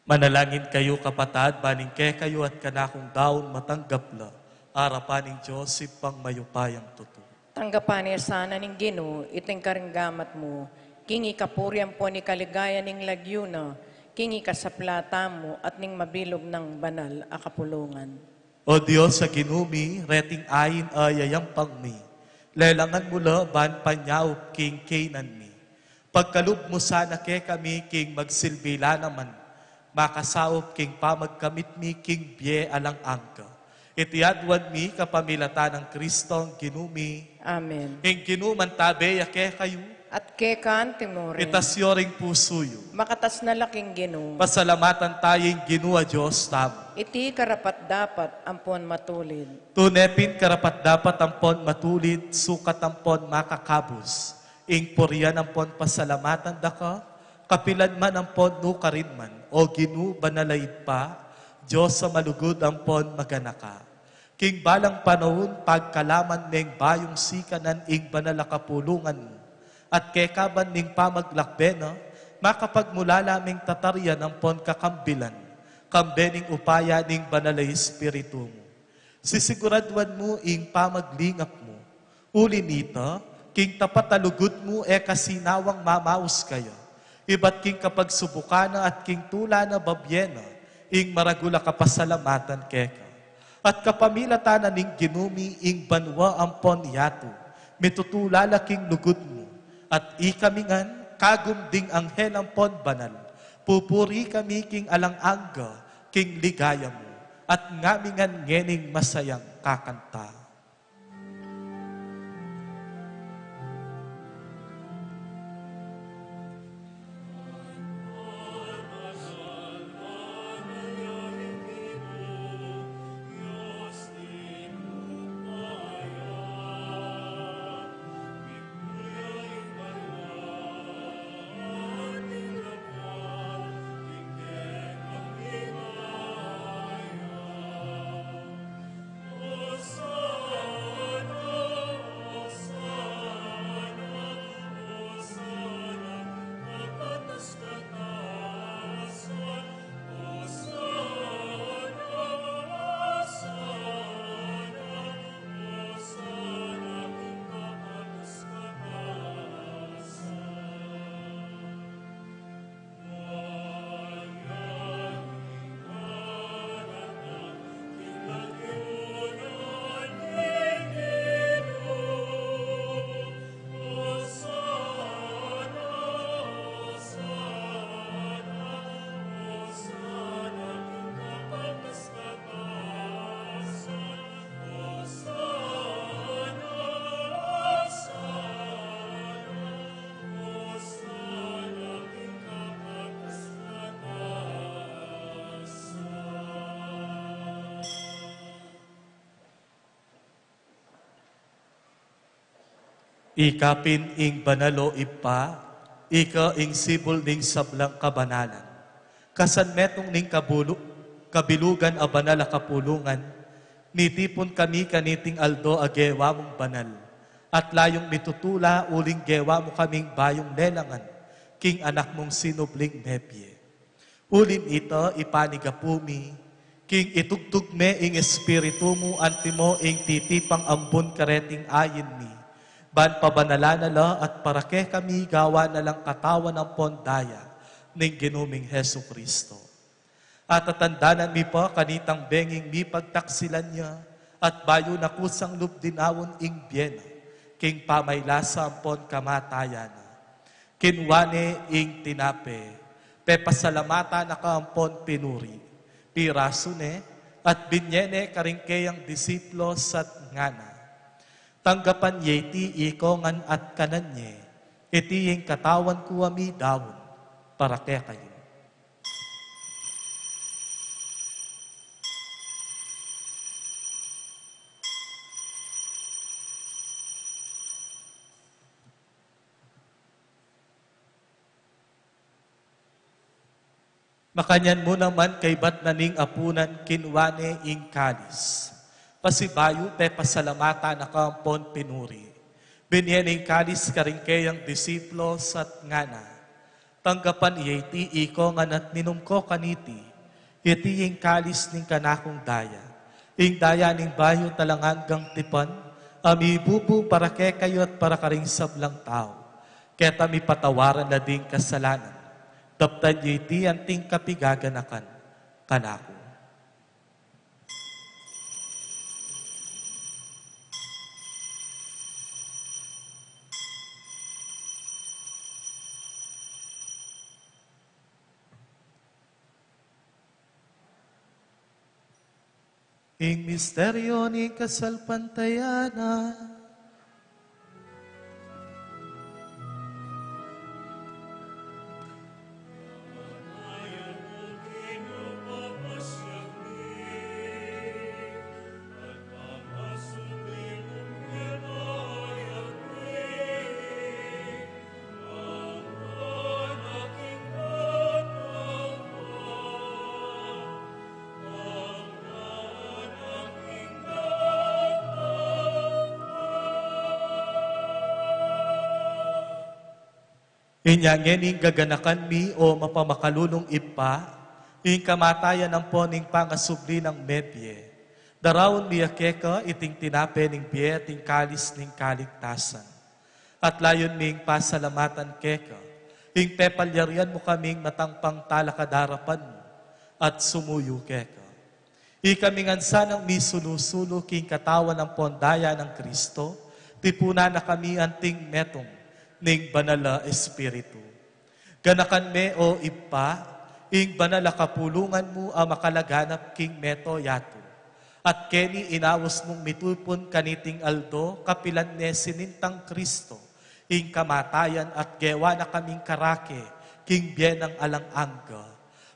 Manalangin kayu, kapatad, ban ing kekayu at kanakung daun matanggap la arapan ning Dios Ibpang mayupayang tutu. Tanggapan na sana ning Ginu iting karing gamat mu, king ikapuri ampon ikaligaya ning lagyu na, king ikasaplatan mu at ning mabilug nang banal a kapulungan. O Dios a Ginu mi, reting ain a yayampang mi, lelangan mu la ban panyaup king kaynan mi. Pagkalub mu sana kekami king magsilbi la naman makasaup king pamagkamit mi king bie alang angga. Iti aduan mi kapamilatan nang Kristong Ginu mi. Amen. Ing Ginu mantabe ya kekayu. At keka antimurin. Itas yu ring pusu yu. Makatas na la king Ginu. Pasalamatan taya ing Ginu a Dios tamu. Iti karapat-dapat ampon matulid. Tune pin karapat-dapat ampon matulid, sukat ampon makakabus, ing purian ampon pasalamatan da ka, kapilan man ampon nukarin man, O Ginu, banal a Ibpa, Dios a malugud ampon maganaka. King balang panaun, pagkalaman meng bayung sikanan ing banal a kapulungan mu, at kekaban ning pamaglakbe na, makapagmulala meng tatarian ampon kakambilan, kambe ning upaya ning Banal a Espiritu mu. Sisiguraduan mu ing pamaglingap mu. Uli nita, king tapat a lugud mu e kasinawang mamaus kaya, ibat king kapagsubukan na at king tula na babie na, ing maragul a kapasalamatan keka. At kapamilatan na ning Ginu mi ing banua ampon yatu, mitutula la king lugud mu, at ikami ngan, kagum ding anghel ampon banal, pupuri kami king alang angga, king ligaya mu, at ngami ngan ngening masayang kakanta. Ika pin ing banal, o Ibpa, ika ing sibul ning sablang kabanalan. Kasanmetung ning kabulu-, kabilugan a banal a kapulungan, mitipun kami kaniting aldo a gewa mung banal, at layung mitutula uling gewa mu kaming bayung lelangan king Anak mung sinubling mebie. Uling ita, ipanigapu mi, king itugtug me ing Espiritu mu antimo ing titipang ambun kareting ain mi, ban pabanalan na la at para kekami gawan na lang katawan ampon daya ning Ginu ming Jesucristo. Atatandanan mi pa kanitang benging mipagtaksilan ya, at bayu na kusang lub dinaun ing bie na, king pamaylasa ampon kamatayan na. Kinua ne ing tinape, pepasalamatan na ka ampon pinuri, pirasu ne, at binie ne karing keyang disipulus at ngana: Tanggapan ye iti ikongan at kanan ye, iti ing katawan ku a midaun para kekayu. Makanyan mu naman kaibat na ning apunan, kinua ne ing kalis. Pasibayu, pepasalamatan na ka ampon pinuri. Binie ne ing kalis karing keyang disipulus at ngana: Tanggapan ye iti, ikong ngan, at minum ko kaniti. Iti ing kalis ning kanakung daya, ing daya ning bayu at alang anggang tipan, a mibubu para kekayu at para karing sablang tau, keta mipatawaran la ding kasalanan. Daptan ye iti anting kapigaganakan kanaku. Ing misteryo ning kasalpantayanan. Inya ngeni gaganakan mi, o mapamakalulung Ibpa, ing kamatayan ampon ing pangasubli nang mebie. Daraun mi ya keka iting tinape ning bie at ing kalis ning kaligtasan. At layun ming pasalamatan keka ing pepalyarian mu kaming matang pangtalakad arapan mu at sumuyu keka. Ikami ngan sanang misulu-sulu king katawan ampon daya nang Kristo, tipunan na kami anting metung ning Banal a Espiritu. Ganakan me, o Ibpa, ing banal a kapulungan mu a makalaganap king mabilug a yatu. At keni inaus mung mitupun kaniting aldo, kapilan ne sinintang Kristo ing kamatayan at gewa na kaming karake king bie nang alang angga.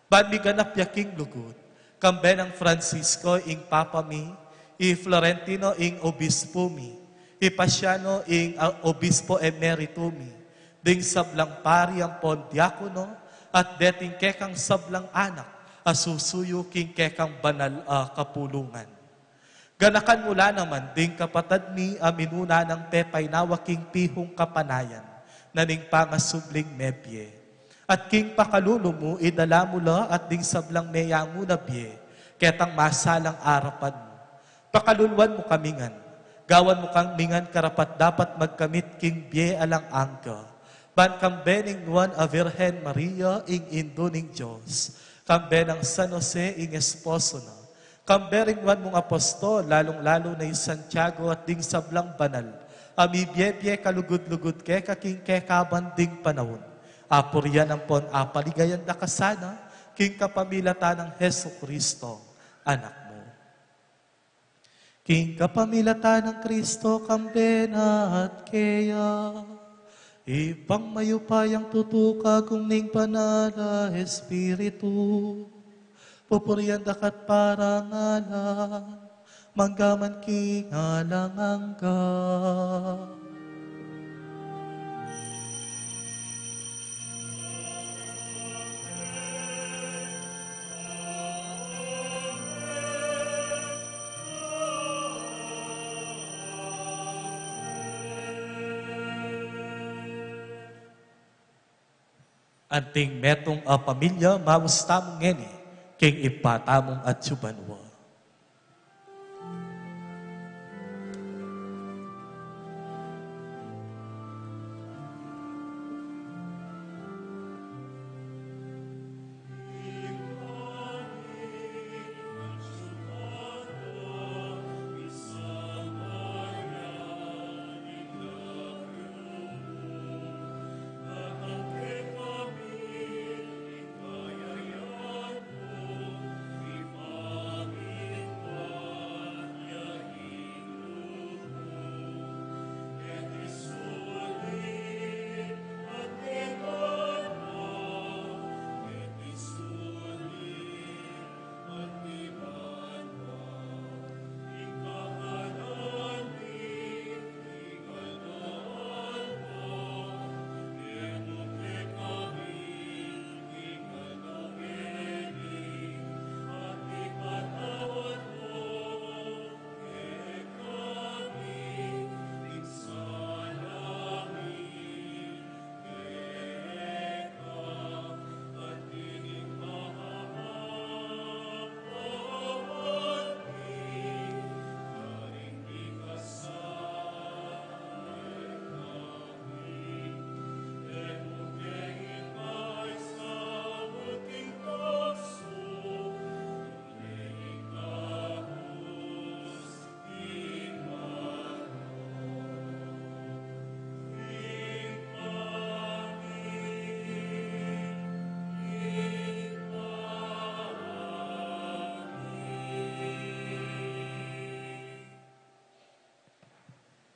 Ban miganap ya king lugud, kambe nang Francisco ing Papa mi, i Florentino ing Obispo mi, i Pasiano ing, ah, Obispo Emerito mi, ding sablang pari ampon diakono, at deting kekang sablang anak a susuyu king kekang banal a kapulungan. Ganakan mu la naman ding kapatad mi a minuna nang pepainawa king pihung kapanayan na ning pangasubling mebie. At king pakalulu mu, idala mu la at ding sablang meyangu na bie ketang masalang arapan mu. Pakaluluan mu kami ngan, gawan mu kami ngan karapat-dapat magkamit king bie alang angga, ban kambe ning Nuan a Virgen Maria, ing Indu ning Dios, kambe nang San Jose, ing esposo na, kambe ring nuan mung apostol, lalung-lalu na i Santiago at ding sablang banal a mibie-bie kalugud-lugud keka king kekaban ding panaun, apurian ampon apaligayan da ka sana king kapamilatan nang Jesucristo, Anak mu. King kapamilatan nang Kristo, kambe na at keya, Ibpang mayupayang tutu, kagum ning Banal a Espiritu, pupurian da ka't parangalan, mangga man king alang angga. Anting metung a pamilya, maus tamu ngeni king Ibpa tamung atsu banua.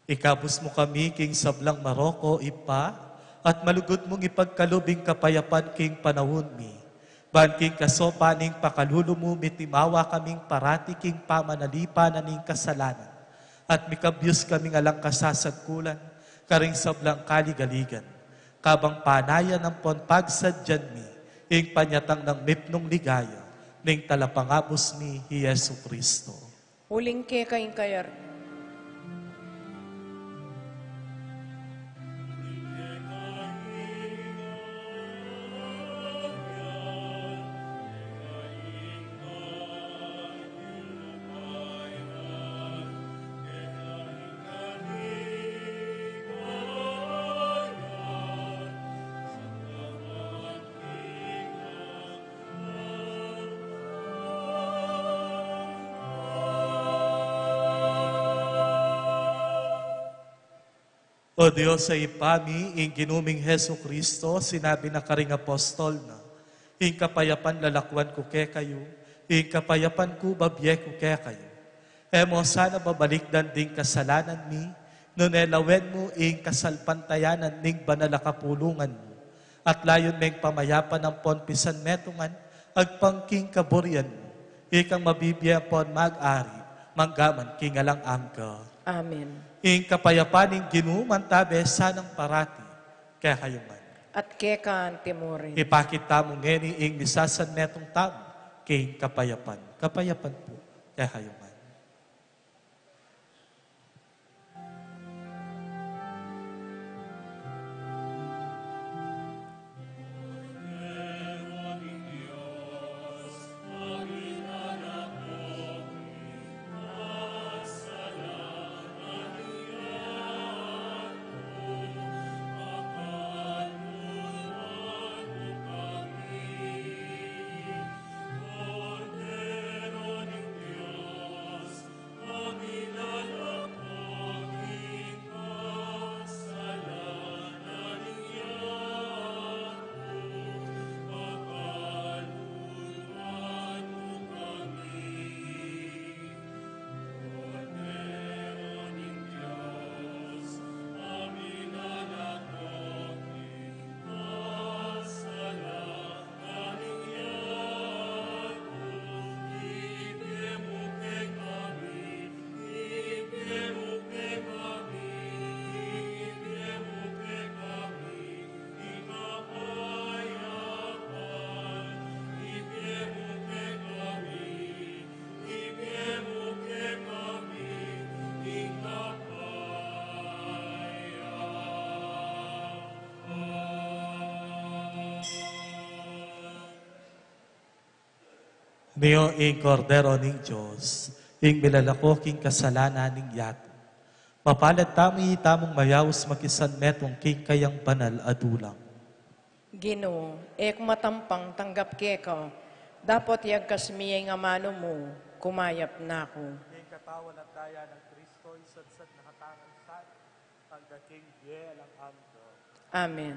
Ikabus mu kami king sablang marok, O Ibpa, at malugud mung ipagkalub ing kapayapan king panaun mi. Ban king kasopan ning pakalulu mu, mitimawa kaming parati king pamanalipan na ning kasalanan, at mikabyus kaming alang kasasagkulan karing sablang kaligaligan, kabang panayan ampon pagsadyan mi ing panyatang nang mipnung ligaya ning Talapangabus mi, i Jesu Cristo. Uling keka ing kayari. O Dios a Ibpa mi, ing Ginu ming Jesu Cristo, sinabi na karing apostol na, "Ing kapayapan lalakwan ku kekayu, ing kapayapan ku babie ku kekayu." E mo sana babalikdan ding kasalanan mi, nune lawen mu ing kasalpantayanan ning banal a kapulungan mu, at layun meng pamayapan ampon pisanmetungan agpang king kaburian mu, ikang mabibie ampon mag-ari manggaman king alang angga. Amen. Ing kapayapan ning Ginu mantabe sanang parati kekayu ngan. At keka antimurin. Ipakit tamu ngeni ing misasanmetung tamu king kapayapan. Kapayapan pu kekayu ngan. Nio ing Kordero ning Dios, ing milalako king kasalanan ning yatu. Mapalad tamu, itamung mayaus makisanmetung king kayang banal a dulang. Ginu, e ku matampang tanggap keka, dapot iyagkas mi ya ing amanu mu, kumayap na ku. Ing katawan at daya nang Kristo, isatsat na katamu sana, angga king bie alang angga. Amen.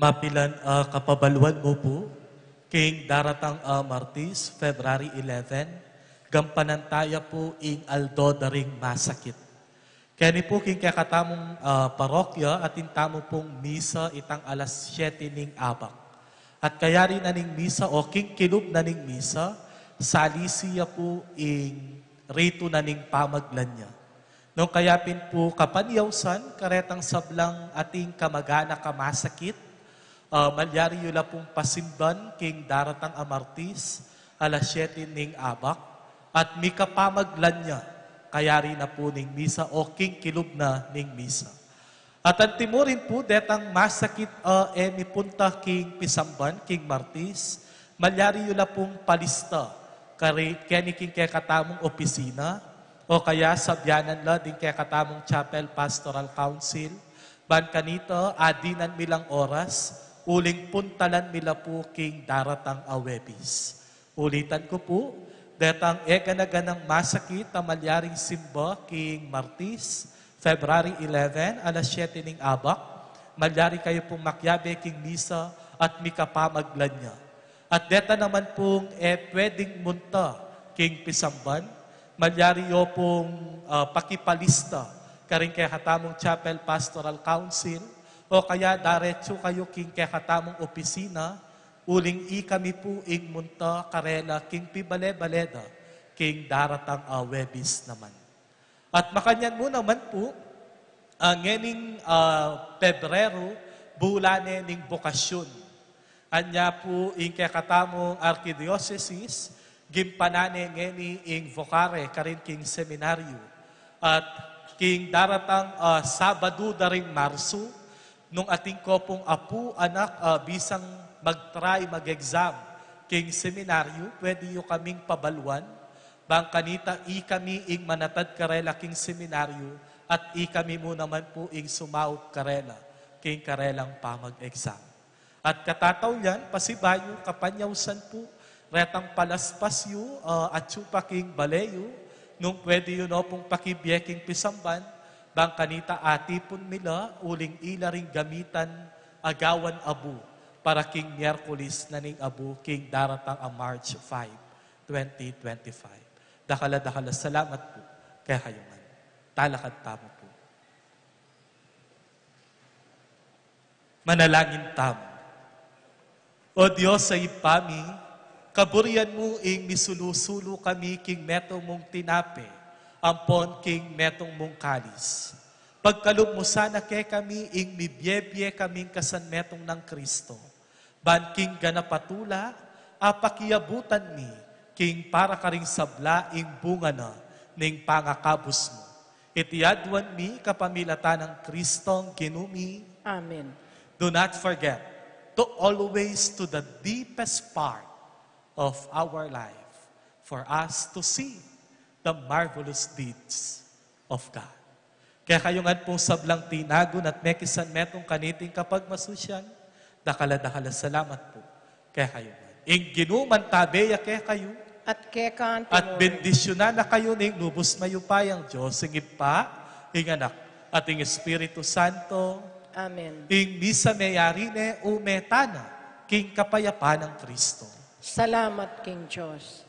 Mapilan a kapabaluan mu pu, king daratang a Martis, February eleven, gampanan taya pu ing aldo da ring masakit. Keni pu king kekatamung a parokya, atin tamu pung misa itang alas siyete ning abak. At kayari na ning misa o king kilub na ning misa, salisi ya pu ing ritu na ning pamaglanya. Nung kaya pin pu kapanyausan karetang sablang ating kamaganak a masakit, a, malyari yu la pung pasimban king daratang a Martis, alas siyete ning abak, at mikapamaglanya, kayari na pu ning misa o king kilub na ning misa. At antimurin pu detang masakit a e mipunta king pisamban king Martis, malyari yu la pung palista kari, keni king kekatamung opisina, o kaya sabyanan la ding kekatamung Chapel Pastoral Council, ban kanita adinan mi lang oras, uling puntalan mi la pu king daratang a Webis. Ulitan ku pu, detang e gana-ganang masakit a malyaring simba king Martis, February eleven, alas siyete ning abak, malyari kayu pung makiabe king misa at mikapamaglanya. At deta naman pung e pwedeng munta king pisamban, malyari yu pung, a, pakipalista karing kekatamung Chapel Pastoral Council, o kaya daretsu kayu king kekatamung opisina, uling ikami pu ing munta karela king pibale-bale da king daratang a Webis naman. At makanyan mu naman pu, a, ngening, a, Pebrero, bulan ne ning bokasyon. Anya pu ing kekatamung arkidiosesis, gimpanan ne ngeni ing vocare karin king seminaryo. At king daratang, a, Sabadu da ring Marsu, nung atin ko pung apu, anak, a, bisang mag-try mag-exam king seminaryo, pwede yu kaming pabaluan, bang kanita ikami ing manatad karela king seminaryo, at ikami mu naman pu ing sumaup karela king karelang pamag-exam. At katatawlian, pasibayu, kapanyausan pu, retang palaspas yu, a, atsu pa king bale yu, nung pwede yu no pung pakibie king pisamban, bang kanita atipun mi la, uling ila ring gamitan, agawan abu, para king Miyerkules na ning abu, king daratang a March five, twenty twenty-five. Dakal a dakal a salamat pu kekayu ngan. Talakad tamu pu. Manalangin tamu. O Dios a Ibpa mi, kaburian mu ing misulu-sulu kami king metung mung tinape, ampon king metung mung kalis. Pagkalub mu sana kekami ing mibie-bie kaming kasanmetung nang Kristo. Ban king ganap a tula, apakiabutan mi king para karing sabla ing bunga na ning pangakabus mu. Iti aduan mi kapamilatan nang Kristong Ginu mi. Amen. Do not forget to always to the deepest part of our life for us to see the marvelous deeds of God. Kekayu ngan pung sablang tinagun at mekisanmetung kaniting kapagmasusyan, dakal a dakal a salamat pu kekayu ngan. Ing Ginu mantabe ya kekayu. At keka naman. At bendisyunan na kayu ning lubus mayupayang Dios, ing Ibpa, ing Anak, at ing Espiritu Santo. Amen. Ing misa meyari ne, ume tana king kapayapan nang Kristo. Salamat king Dios.